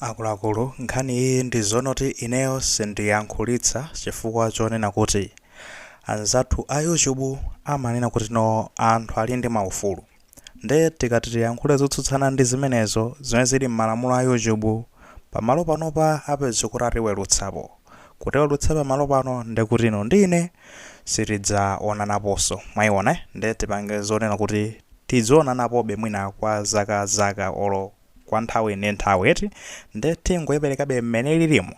Akuluakulu, nkhani iyi ndi zonoti ineyo sindiyankhulitsa chifukwa chonena kuti anzathu a YouTube amanena kuti no, anthu ali ndi maufulu. Nde tikati tiyankhule zotsutsana ndi zimenezo zimene zili m'malamulo a YouTube, pamalo panopa apeza kuti atiwerutsapo. Kutiwerutsa pamalo pano ndekuti inu ndi ine sitidzaonanaponso. Mwayiona? Nde tipange zonena kuti tidzionanapobe mwina kwa zaka zaka olo kwa nthawi ndi nthawi, eti? Nde tingoyiperekabe mmene ililimo.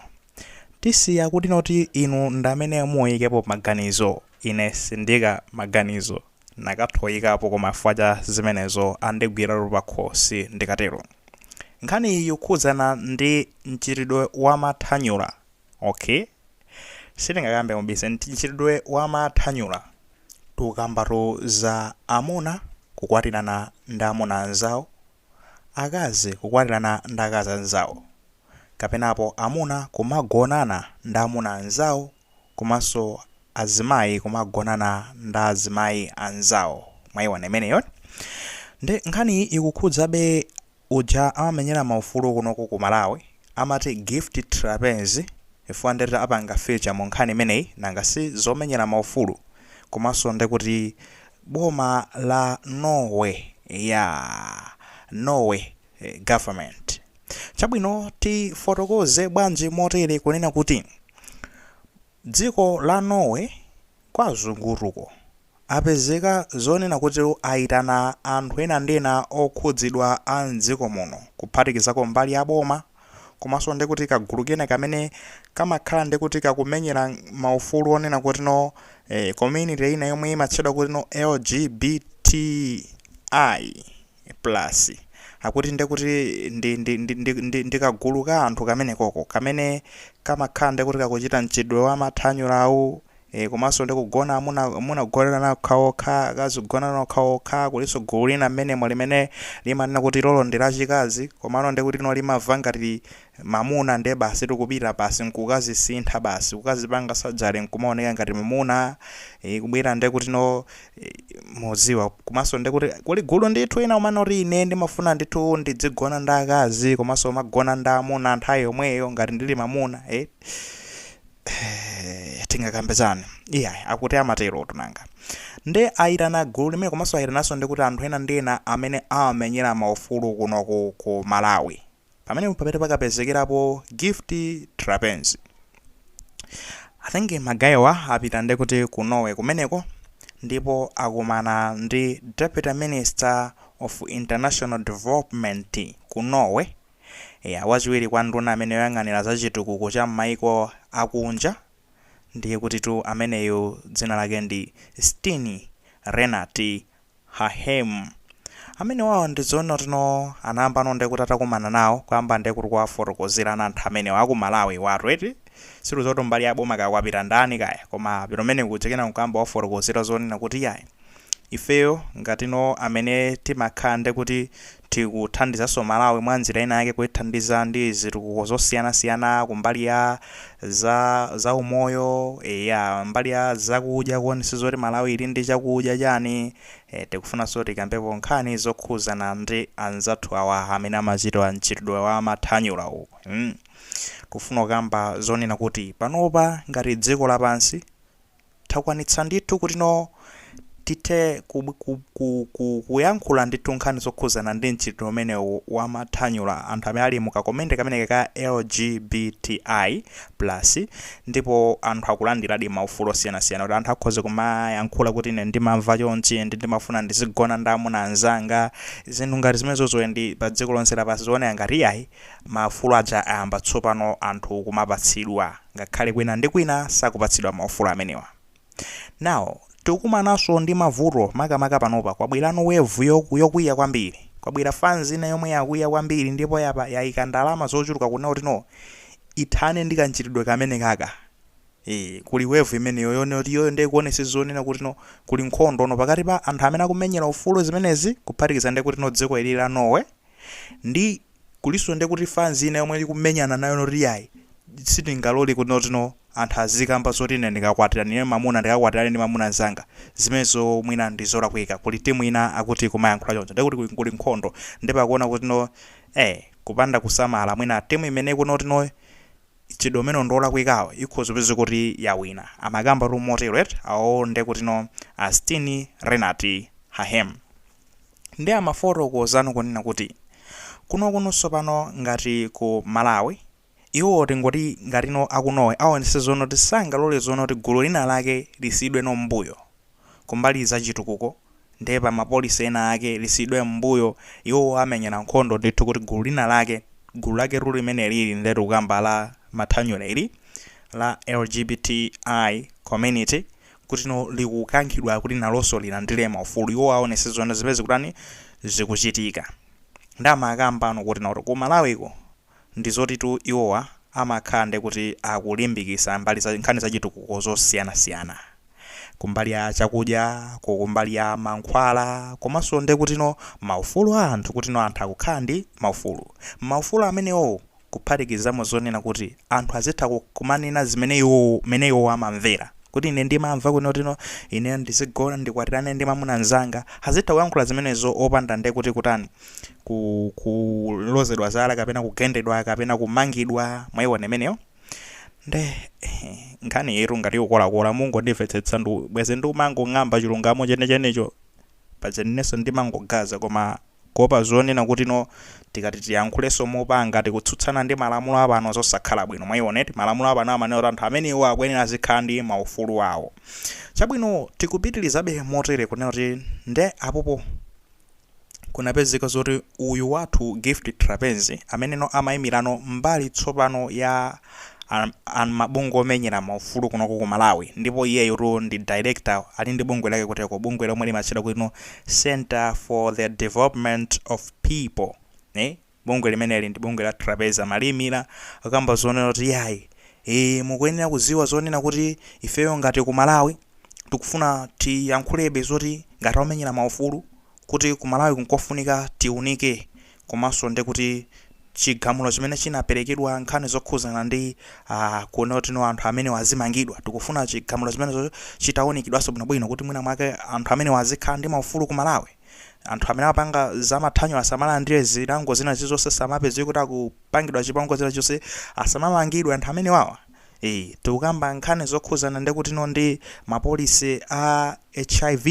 Tisiya kuti noti inu ndamene muyikepo maganizo, ine sindika maganizo. Nakathoyikapo koma chifukwa cha zimenezo andigwiratu pakhosi ndikatero. Nkhani iyi ikukhudzana ndi mchitidwe wa mathanyula. Okay? Sitingakambe mobisa, mchitidwe wa mathanyula. Tikukambatu za amuna kukwatirana ndi amuna anzawo, akazi kukwatirana ndi akazi anzawo, kapenapo amuna kumagonana ndi amuna anzawo komanso azimayi kumagonana ndi azimayi anzawo. Mwayiona imeneyo? Nde nkhani ikukhudzabe uja amamenyera maufulu kunoku ku Malawi amati Gift Trapence, chifukwa ndeti apanga feature mu nkhani imeneyi, nanga si zomenyera maufulu, komanso ndekuti boma la Norway ya Norway government. Chabwino, tifotokoze bwanji motere kunena kuti dziko la Norway kwa azungutuko apezeka zonena kuti ayitana anthu ena ndi ena okhudzidwa a mdziko muno, kuphatikizako mbali ya boma, komanso ndikuti kagulu kena kamene kamakhala ndikuti kakumenyera maufulu onena kuti no, community ina yomwe imatchedwa kuti no LGBTI+. Akuti ndekuti ndi kagulu ka anthu kamenekoko kamene kamakhala ndekuti kakuchita mchitidwe wa mathanyulawu, komanso ndikugona amuna amuna kugonana okhaokha, akazi kugonana okhaokha. Kulinso gulu lina mmenemo limene limanena kuti lolo ndi lachikazi, komano ndekuti lino limamva ngati mamuna, nde basi tikupita basi nkukazisintha, basi kukazipanga surgery nkumaoneka ngati mamuna, kubwera ndekuti no, muziwa. Komanso ndekuti kuli gulu ndithu ina umene kuti ine ndimafuna ndithu ndidzigona ndi akazi komanso magona ndi amuna nthawi yomweyo ngati ndili mamuna. Tingakambe chani? Iyayi, akuti amatero tunanga. Nde ayitana gulu limene, komanso ayitananso ndikuti anthu ena ndi ena amene amamenyera maufulu kunoku ku Malawi, pamene pamene pakapezekerapo Gift Trapence. I think ma guy wa apita ndekuti ku Norway kumeneko, ndipo akumana ndi Deputy Minister of International Development ku Norway, ya wachiwiri kwa nduna amene yoyang'anira za chitukuko cha m'maiko akunja. Ndiye kutitu ameneyu dzina lake ndi Stine Renate Håheim. Amene wawo ndizoona tino anayamba nonde kuti atakumana nawo, kuyamba nde kuti kuwafotokozerana anthu amenewo aku Malawi watu, eti? Situzoti mbali ya boma kaya kwapita ndani kaya, koma apita umene kuja, kena nkuyamba wafotokozera zonena kuti yayi, ifeyo ngatino amene timakhala nde kuti tikuthandizanso Malawi mwa njira ina yake, kuyithandiza ndi zitukuko zosiyanasiyana kumbali ya za umoyo, ya mbali ya zakudya, kuonetsa zoti Malawi ili ndi chakudya chani, tikufunanso tikambepo nkhani zokhuzana ndi anzathu awa amene amachita mchitidwe wa mathanyula uku. Kufuna kukamba zonena kuti panopa ngati dziko lapansi takwanitsa ndithu kuti no, tithe kuyankhula ndithu nkhani zokhuzana ndi mchitidwe umenewu wa mathanyula, anthu amene ali muka community kameneka ka LGBTI+, ndipo anthu akulandiradi maufulu osiyanasiyana kuti anthu akhoza kumayankhula kuti ine ndimamva chonchi ndi ndimafuna ndizigona ndi amuna anzanga, zinthu ngati zimenezozo. Ndi pa dziko lonse lapansi zioneka ngati iyayi, maufulu aja ayamba tsopano anthu kumapatsidwa, ngakhale kwina ndi kwina sakupatsidwa maufulu amenewa. Now tikukumananso ndi mavuto, makamaka panopa kwabwerano wave yokwiya kwambiri. Kwabwera fans ina yomwe yakwiya kwambiri, ndipo yapa yayika ndalama zochuluka kunena kuti no, ithane ndi kanchitidwe kamene kaka. Kuli wave imeneyo yone kuti iyoyo ndiye kuonetsa zonena kuti no, kuli nkhondo no pakati pa anthu amene akumenyera ufulu zimenezi, kuphatikiza ndi kuti no, dziko ili la Norway, ndi kulinso ndi kuti fans ina yomwe ikumenyana nayo noti yayi, sitingalole kuti notino anthu azikamba zoti ine ndikakwatira ndine mamuna, ndikakwatirane ndi mamuna anzanga, zimenezo mwina ndi zolakwika. Kuli timu ina akuti kumayankhula choncho, ndikuti kuli nkhondo, ndipo akuona kuti no, Kupanda kusamala, mwina timu imene kunotino chidomeno ndolakwikawo ikhoza kupeza kuti yawina. Amakamba motero eti awo ndekutino a Stine Renate Hahem. Ndi amafotokozano kunena kuti kunokunonso pano ngati ku Malawi, iwo tingoti ngatino akunowe aonese zono kuti sangalole zono kuti gulu lina lake lisidwe nombuyo kumbali za chitukuko, ndiye pa ma policy ena ake lisidwe mbuyo. Iwo amenyera nkhondo ndithu kuti gulu lina lake, gulu lake lulu limene lili ndetu kukamba la mathanyula ili la LGBTI community, kuti no likukankhidwa kuti nalonso lilandire maufulu. Iwo aonese zono zipeze kutani zikuchitika. Ndamakamba ano kuti nakuti ku Malawiko ndi zotitu iwowa amakhala ndi kuti akulimbikitsa mbali za nkhani za chitukuko zosiyanasiyana, kumbali ya chakudya, kumbali ya mankhwala, komanso ndi kuti no maufulu a anthu, kuti no anthu akukhala ndi maufulu. Maufulu amenewo kuphatikizamo zonena kuti anthu azitha kumanena zimene iwo mene iwo amamvera, kuti ine ndimamva kuti no ine ndizigona ndikwatirane ndi mwamuna anzanga, azitha kuyankhula zimenezo opanda ndi kuti kutani kulozedwa zala kapena kugendedwa kapena kumangidwa. Mwayiona imeneyo? Nde nkhani yetu ngati ikukolakola, mungondimvetsetsa, bweze ndikumangong'amba chilungamo chenechenecho paja inenso ndimangogaza, koma kuopa zonena kuti no tikati tiyankhulenso mopanga tikutsutsana ndi malamulo apano, zosakhala bwino. Mwayiona eti? Malamulo apano amanena kuti anthu amenewo akuyenera azikhala ndi maufulu awo. Chabwino, tikupitirizabe motere kunena kuti nde apopo kunapezeka zoti uyu wathu Gift Trapence, ameneno amayimirano mbali tsopano ya mabungwe omenyera maufulu kunoko ku Malawi, ndipo iyeyo tu ndi director, ali ndi bungwe lake kuteko, bungwe lomwe limatchedwa kuti Center for the Development of People, eh? Bungwe limeneli ndi bungwe la Trapence, amalimira akamba zonena kuti yayi, mukuyenera kuziwa zonena kuti ifeyo ngati ku Malawi tikufuna tiyankhulebe zoti ngati omenyera maufulu kuti ku Malawi kunkofunika tiunike, komanso ndi kuti chigamulo chimene chinaperekedwa nkhani zokhuzana ndi kuona kuti no anthu amene wazimangidwa, tikufuna chigamulo chimenecho chitawunikidwanso bwinobwino, kuti mwina mwake anthu amene wazikhala ndi maufulu ku Malawi, anthu amene apanga zamathanyo asamalandire zilango zina zilizonse, samapezeke kuti akupangidwa chipango zina chonse, asamamangidwe anthu amene wawa. Tikukamba nkhani zokhuzana ndi kuti no ndi ma policy a HIV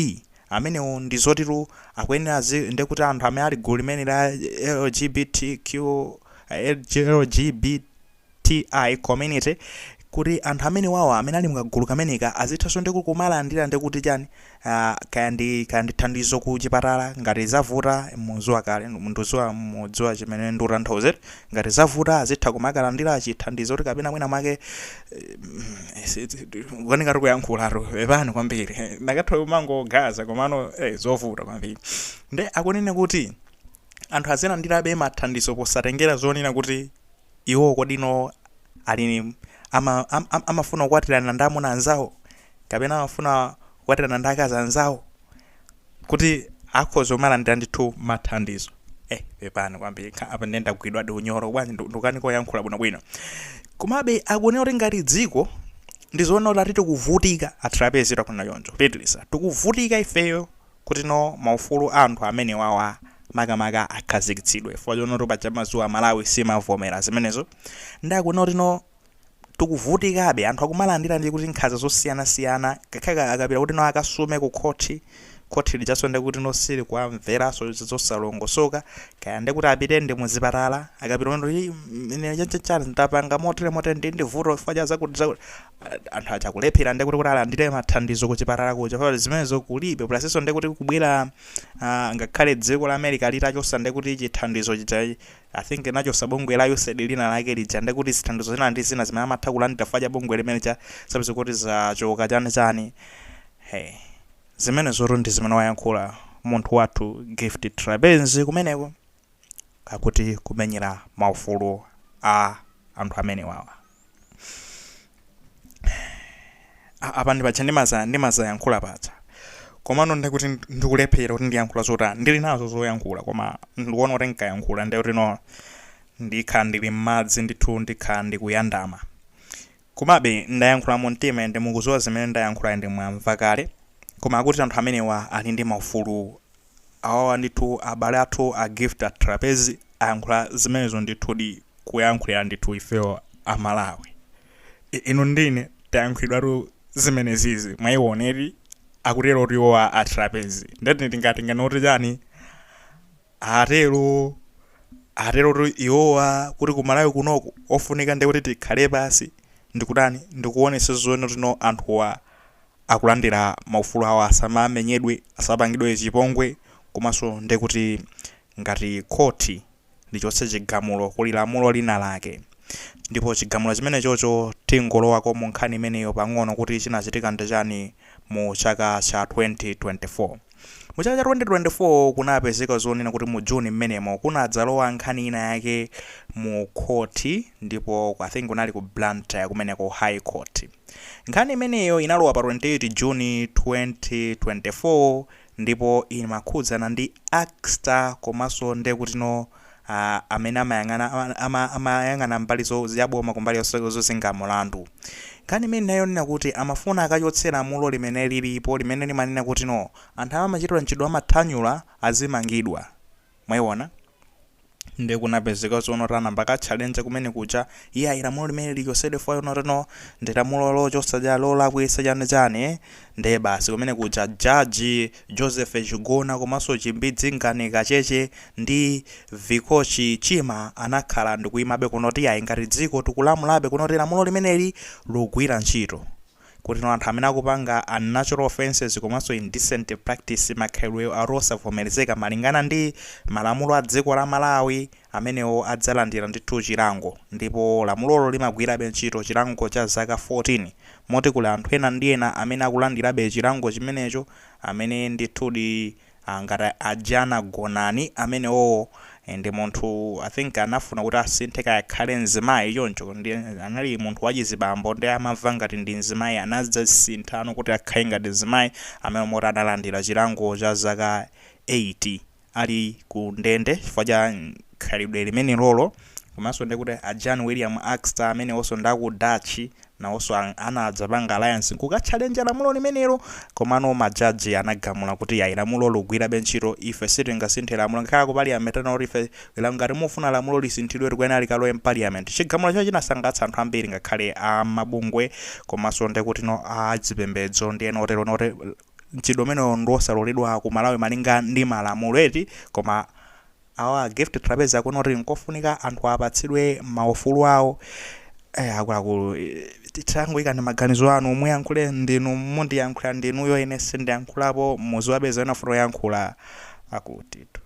amenewo, ndi zotitu akuyenera ndikuti anthu amene ali gulu limene la LGBTQ LGBTI community, kuti anthu amene wawa amene ali mkagulu kameneka azithanso ndi kumalandira ndi kuti chani, kaya ndi thandizo ku chipatala ngati zavuta. Muzuwa kale munduzuwa, mudziwa chimene ndikutanthauza. Ngati zavuta azitha kumakalandira chithandizo, kuti kapena mwina mwake kukanikati kuyankhulatu, pepani kwambiri, ndakatha kumangogaza, komano zovuta kwambiri. Nde akunena kuti anthu azilandirabe mathandizo posatengera zonena kuti iwo kodino ali amafuna kukwatirana ndi amuna anzawo kapena amafuna kukwatirana ndi akazi anzawo, kuti akhoza kumalandira ndithu mathandizo. Pepani kwambiri, apa ndiye ndagwidwa ndi unyolo bwanji, ndikukanika kuyankhula bwinobwino. Komabe akunena kuti ngati dziko ndizoona kuti ati tikuvutika, a Trapence akunena choncho, pitiliza, tikuvutika ifeyo kuti no maufulu a anthu amene wawa makamaka akhazikitsidwe, chifukwa chono paja mazuwa Malawi simavomera zimenezo. Ndakunena kuti no tikuvutikabe, anthu akumalandira ndi kuti nkhanza zosiyanasiyana, ngakhale akapita kuti no akasume ku khoti, khoti lijaso ndi kuti no sili kuamveranso, zosalongosoka, kaya ndi kuti apite ndi muzipatala, akapita kuti ine chachani ndapanga motere motere, ndi vuto chifukwa cha zakuti zakuti, anthu aja kulephera ndi kuti alandire mathandizo ku chipatala kuja, chifukwa zimenezo kulibe. Plus ndi kuti kubwera ngakhale dziko la America litachosa ndi kuti chithandizo chija, I think nachosa bungwe la USAID lina lake lija, ndi kuti zithandizo zina ndi zina zimene amatha kulandira chifukwa cha bungwe limene cha sapeza kuti zachoka chani chani. Hey, zimene zoto ndi zimene wayankhula munthu wathu Gift Trapence kumeneko, akuti kumenyera maufulu a anthu amene wawa. Apa ndipacha ndimazayankhula pacha, komano ndikuti ndikulephera kuti ndiyankhula zotani. Ndili nazo zoyankhula, koma ndikuona kuti nkayankhula ndikuti no ndikhala ndili m'madzi ndithu, ndikhala ndikuyandama. Komabe ndayankhula mu mtima, ende mukuziwa zimene ndayankhula, ende mwamva kale. Koma akuti anthu amenewa ali ndi maufulu awawa ndithu. Abale athu a Gift Trapence. Ayankhula zimenezo ndithudi kuyankhulira ndithu ifeyo Amalawi. Inu ndine tayankhulidwatu zimenezizi, mwayioneri akutero kuti iwowa a Trapence. Ndeti tingatingane chani? Atero kuti iwowa kuti kumalawi kunoku ofunika ndi kuti tikhale pasi ndikutani, ndikuonesa zoona kuti no, anthuwa akulandira maufulu awo, asamamenyedwe, asapangidwe chipongwe. Komanso ndikuti ngati khoti lichotse chigamulo, kuli lamulo lina lake, ndipo chigamulo chimene chocho tingolowako mu nkhani imeneyo pang'ono kuti chinachitika ndi chani mu chaka cha 2024. Mu chaka cha 2024 kunapezeka zonena kuti mu Juni mmenemo kunadzalowa nkhani ina yake mu khoti, ndipo I think kunali ku Blantyre kumeneko, High Court. Nkhani imeneyo inalowa pa 28 Juni 2024 ndipo imakhudzana ndi Axter, komanso ndekutino amene amayang'ana amayang'ana mbali yaboma kumbali zozenga mulandu. Nkhani imene inayonena kuti amafuna akachotse lamulo limene lilipo limene limanena kuti no, anthu amachitidwa mchitidwe amathanyula azimangidwa, mwayiona. Ndi kunapezeka zono tanamba ka challenge kumene kuja, iye ayi, lamulo limene lichosedwe fo notino ndi lamulo lochosa ja lolakwisa chani chani. Ndiye basi, kumene kuja Jaji Joseph Chigona komanso Chimbidzi Ngani Kacheche ndi Vikochi Chima anakhala ndikuyimabe kunoti ayi, ngati dziko tikulamulabe kunoti lamulo limeneli lugwira ntchito, kuti no, anthu amene akupanga unnatural offenses komanso indecent practice, makhalidwe osavomerezeka malingana ndi malamulo a dziko la Malawi, amenewo adzalandira ndithu chilango. Ndipo lamulolo limagwirabe ntchito, chilango cha zaka 14, moti kuli anthu ena ndi ena amene akulandirabe chilango chimenecho, amene ndithudi ngati ajana Gonani amenewowo ndi munthu, I think anafuna kuti asinthe kayakhale mzimayi choncho, ndi anali munthu wachizibambo ndi amamva ngati ndi mzimayi, anadzasinthano kuti akhale ngati mzimayi amene, moti analandira chilango cha zaka 8 ali ku ndende chifukwa cha khalidwe limene lolo. Komanso ndikuti a Jan William Axter amene onso ndaku Dutch nawonso anadzapanga alliance nkukatchalenja lamulo limenelo. Komano majaji anagamula kuti ayi, lamulo lugwirabe ntchito, ife sitingasinthe lamulo ngakhale ku parliament anati ife ngati mufuna lamulo lisinthidwe tikuyenera likalowe m'parliament. Chigamulo chacho chinasangalatsa anthu ambiri, ngakhale amabungwe komanso ndikuti no, azipembedzo ndi ena otero, noti mchitidwe umenewo ndiwosaloledwa ku Malawi malinga ndi malamulo eti. Koma awa Gift Trapence akuona kuti nkofunika anthu apatsidwe maufulu awo. Akuluakulu, tangoyikani maganizo anu, muyankhule ndinu, mundiyankhula ndinuyo, ine sindiyankhulapo. Muziwapeza ena futo yankhula akutitu.